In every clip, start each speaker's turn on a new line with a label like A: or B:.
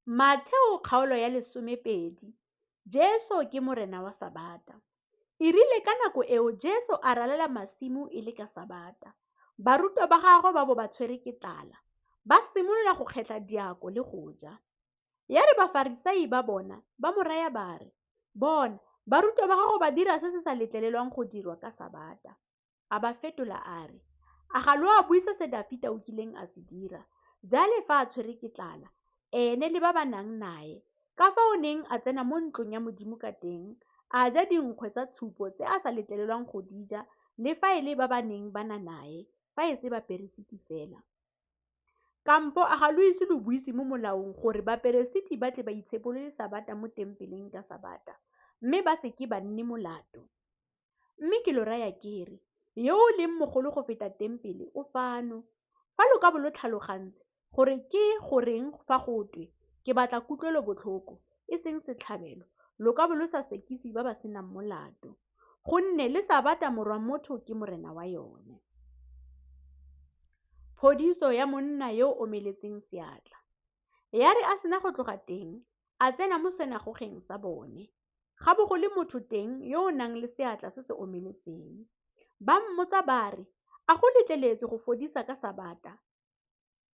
A: Matheo kgaolo ya 12 Jesu ke Morena wa Sabata. E rile ka nako eo Jesu a ralala masimo e le ka Sabata. Barutwa ba gagwe ba bo ba tshwerwe ke tlala, ba simolola go kgetla diako le go ja. Ya re Bafarisai ba bona, ba mo raya ba re, Bona, barutwa ba gago ba dira se se sa letlelelwang go dirwa ka Sabata. A ba fetola a re, A ga lo a buisa se Dafita o kileng a se dira, jale fa a tshwerwe ke tlala, ene le ba ba nang nae, ka fa o neng a tsena mo ntlong ya Modimo ka teng, a ja dinkgwe tsa tshupo tse a sa letlelelwang go di ja le fa e le ba ba neng ba na nae, fa e se baperesiti fela? Kampo a ga lo ise lo buise mo molaong gore baperesiti ba tle ba itshepolole Sabata mo tempeleng ka Sabata, mme ba se ke ba nne molato? Mme ke lo raya ke re, yo o leng mogolo go feta tempele o fano. Fa lo ka bo lo tlhalogantse gore ke goreng fa go twe, Ke batla kutlwelobotlhoko, e seng setlhabelo, lo ka bo lo sa sekise ba ba senang molato. Gonne le Sabata Morwa Motho ke Morena wa yone. Phodiso ya monna yo o omeletseng seatla. Ya re a sena go tloga teng, a tsena mo senagogeng sa bone. Ga bo go le motho teng yo o nang le seatla se se omeletseng. Ba mmotsa ba re, A go letleletswe go fodisa ka Sabata?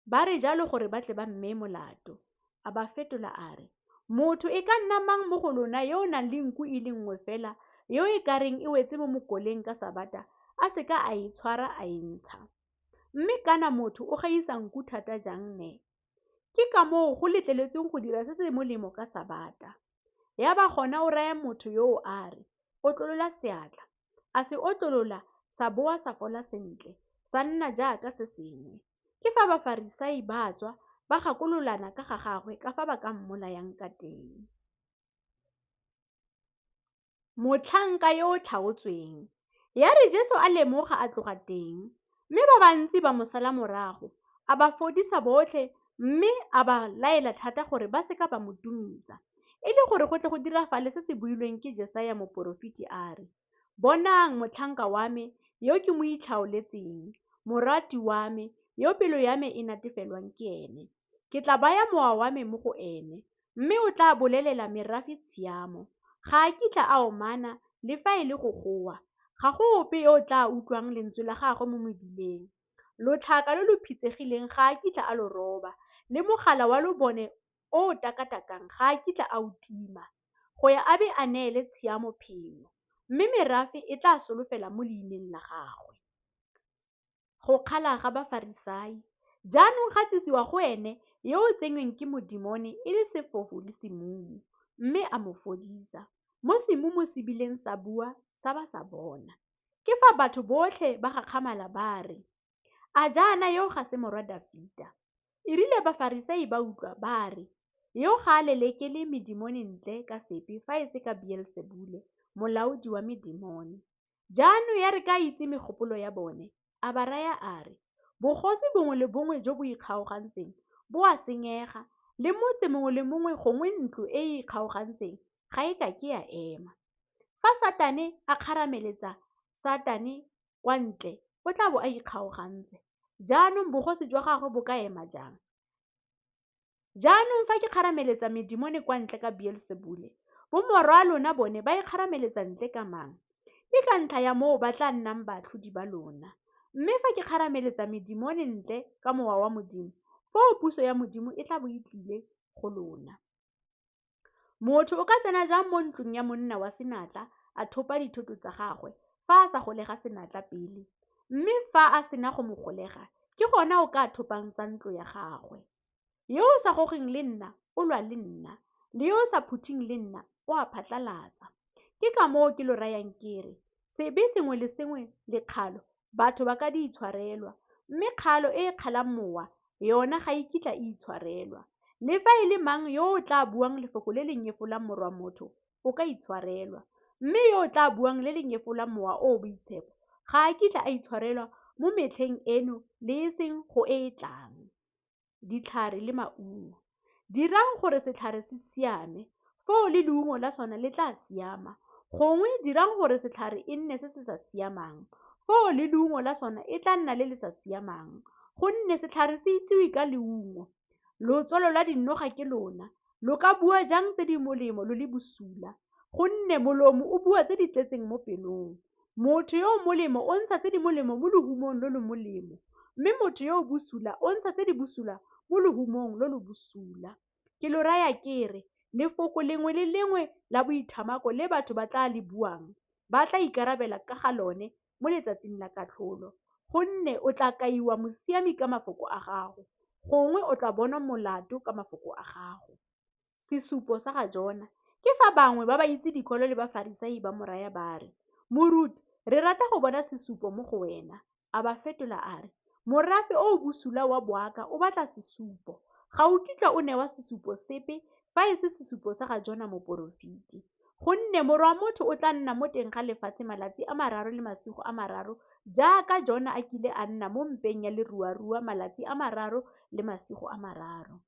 A: Ba re jalo gore ba tle ba mmee molato. A ba fetola a re, Motho e ka nna mang mo go lona yo o nang le nku e le nngwe fela yo e ka reng e wetse mo mokoleng ka Sabata, a se ka a e tshwara a e ntsha? Mme kana motho o gaisa nku thata jang ne? Ke ka moo go letleletsweng go dira se se molemo ka Sabata. Ya ba gona o raya motho yoo a re, Otlolola seatla. A se otlolola, sa boa sa fola sentle, sa nna jaaka se sengwe. Ke fa Bafarisai ba tswa, ba gakololana ka ga gagwe ka fa ba ka mmolayang ka teng. Motlhanka yo o tlhaotsweng. Ya re Jesu a lemoga a tloga teng, mme ba bantsi ba mo sala morago, a ba fodisa botlhe, mme a ba laela thata gore ba se ka ba mo tumisa, e le gore go tle go dirafale se se builweng ke Jesaya moporofeti a re, Bonang motlhanka wa me yo ke mo itlhaoletseng, morati wa me, yo pelo ya me e natefelwang ke ene. Ke tla baya mowa wa me mo go ene, mme o tla bolelela merafe tshiamo. Ga a kitla a omana le fa e le go goa. Ga go ope yo o tla utlwang lentswe la gagwe mo mebileng. Lotlhaka lo lo phitsegileng ga a kitla a lo roba, le mogala wa lobone o o takatakang ga a kitla a o tima, go ya a be a neele tshiamo phenyo, mme merafe e tla solofela mo leineng la gagwe. Go kgala ga Bafarisai. Jaanong ga tlisiwa go ene yo o tsenyweng ke modimone e le sefofu le semumu, mme a mo fodisa, mo semumu se bileng sa bua sa ba sa bona. Ke fa batho botlhe ba gakgamala ba re, A jaana yo ga se morwa Dafita? E rile Bafarisai ba utlwa, ba re, Yo ga a lelekele medimone ntle ka sepe fa e se ka Beelsebule, molaodi wa medimone. Jaanong ya re ka a itse megopolo ya bone, a ba raya a re, Bogosi bongwe le bongwe jo bo ikgaogantseng bo a senyega, le motse mongwe le mongwe gongwe ntlo e e ikgaogantseng ga e ka ke ya ema. Fa Satane a kgarameletsa Satane kwa ntle, o tla bo a ikgaogantse. Jaanong bogosi jwa gagwe bo ka ema jang? Jaanong fa ke kgarameletsa medimone kwa ntle ka Beelsebule, bomorwaa-lona bone ba e kgarameletsa ntle ka mang? Ke ka ntlha ya moo ba tla nnang baatlhodi ba lona. Mme fa ke kgarameletsa medimone ntle ka mowa wa Modimo, foo puso ya Modimo e tla bo e tlile go lona. Motho o ka tsena jang mo ntlong ya monna wa senatla a thopa dithoto tsa gagwe fa a sa golega senatla pele? Mme fa a sena go mo golega, ke gona o ka thopang tsa ntlo ya gagwe. Yo o sa gogeng le nna o lwa le nna, le yo o sa phuthing le nna o a phatlalatsa. Ke ka moo ke lo rayang ke re, sebe sengwe le sengwe le kgalo batho ba ka di itshwarelwa, mme kgalo e e kgalang mowa yona ga e kitla e itshwarelwa. Le fa e le mang yo o tla buang lefoko le le nyefolang Morwa Motho o ka itshwarelwa, mme yo o tla buang le le nyefolang Mowa o o Boitshepo ga a kitla a itshwarelwa mo metlheng eno le e seng go e e tlang. Ditlhare le maungo. Dirang gore setlhare se siame, foo le leungo la sone le tla siama. Gongwe dirang gore setlhare e nne se se sa siamang, foo le leungo la sone e tla nna le le sa siamang. Gonne setlhare se itsiwe ka leungo. Lotswalo lwa dinoga ke lona. Lo ka bua jang tse di molemo lo le bosula? Gonne molomo o bua tse di tletseng mo pelong. Motho yo o molemo o ntsha tse di molemo mo lohumong lo lo molemo, mme motho yo o bosula o ntsha tse di bosula mo lohumong lo lo bosula. Ke lo raya ke re, lefoko lengwe le lengwe la boithamako le batho ba tla le buang, ba tla ikarabela ka ga lone mo letsatsing la katlholo. Gonne o tla kaiwa mosiami ka mafoko a gago, gongwe o tla bonwa molato ka mafoko a gago. Sesupo sa ga Jona. Ke fa bangwe ba ba itse dikwalo le Bafarisai ba mo raya ba re, Moruti, re rata go bona sesupo mo go wena. A ba fetola a re, Morafe o o bosula wa boaka o batla sesupo. Ga o kitla o newa sesupo sepe fa e se sesupo sa ga Jona moporofeti. Gonne Morwa motho o tla nna mo teng ga lefatshe malatsi a mararo le masigo a mararo, jaaka Jona a kile a nna mo mpeng ya leruarua malatsi a mararo le masigo a mararo.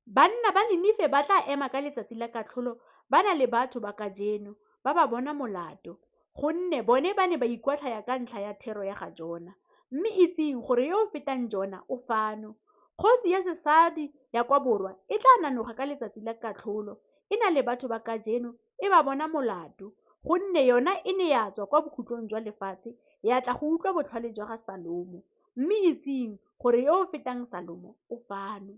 A: Banna ba Ninife ba tla ema ka letsatsi la katlholo ba na le batho ba kajeno, ba ba bona molato, gonne bone ba ne ba ikwatlhaya ka ntlha ya thero ya ga Jona. Mme itseng gore yo o fetang Jona o fano. Kgosi ya sesadi ya kwa borwa e tla nanoga ka letsatsi la katlholo e na le batho ba kajeno e ba bona molato, gonne yona e ne ya tswa kwa bokhutlong jwa lefatshe ya tla go utlwa botlhale jwa ga Salomo. Mme itseng gore yo o fetang Salomo o fano.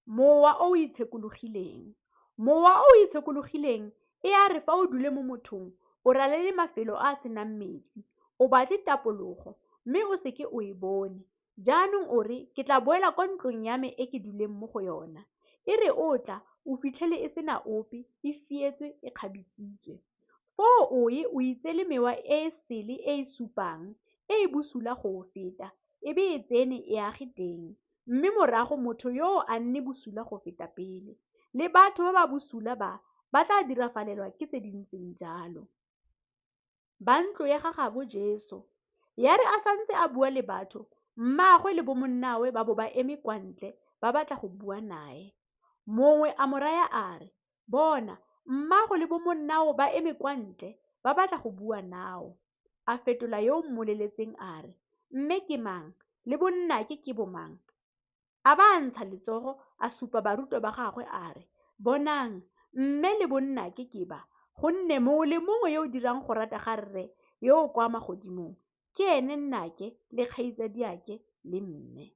A: Mowa o o itshekologileng. Mowa o o itshekologileng e a re fa o dule mo mothong, o ralale mafelo a a senang metsi, o batle tapologo, mme o seke o e bone. Jaanong o re, ke tla boela kwa ntlong ya me e ke duleng mo go yona. E re o tla, o fitlhele e sena ope, e fietswe, e kgabisitswe. Foo o ye o itseele mewa e e sele e e supang, e e bosula go o feta, e be e tsene e age teng. Mme morago motho yoo a nne bosula go feta pele. Le batho ba ba bosula ba, ba tla dirafalelwa ke tse di ntseng jalo. Ba ntlo ya ga gabo Jesu. Ya re a santse a bua le batho, mmaagwe le bomonnawe ba bo ba eme kwa ntle ba batla go bua nae. Mongwe a mo raya a re, Bona, mmago le bomonnao ba eme kwa ntle ba batla go bua nao. A fetola yo o mmoleletseng a re, Mme ke mang, le bonnake ke bomang? A ba a ntsha letsogo a supa barutwa ba gagwe a re, Bonang, mme le bonnake ke ba, gonne mongwe le mongwe yo o dirang go rata ga Rre yo o kwa magodimong, ke ene nnake le kgaitsadiake le mme.